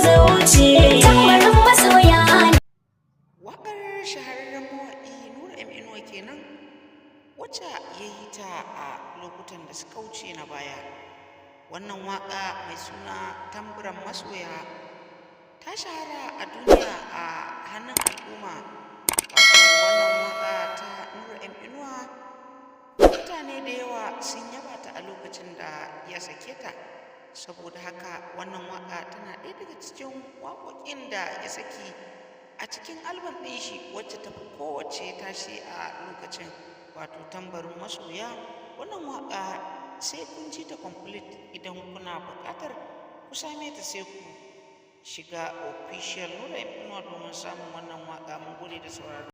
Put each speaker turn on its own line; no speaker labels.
Zuci. Tambarin masoya.
Waƙar shahararren mawaƙi Nura M Inuwa kenan, wacce ya yi ta a lokutan da suka wuce na baya. Wannan waƙa mai suna "Tamburan Masoya" ta shahara a duniya a hannun al'umma. Wato wannan waƙa ta Nura M Inuwa, mutane da yawa sun yaba ta a lokacin da ya sake ta. Saboda haka wannan waƙa tana ɗaya daga cikin waƙoƙin da ya saki a cikin album ɗin shi wacce ta fi kowace tashi a lokacin, wato "Tambarin Masoya". Wannan waƙa sai kun ji ta complete. Idan kuna buƙatar ku same ta, sai ku shiga official Nura M Inuwa domin samun wannan waƙa. Mun gode da sauraro.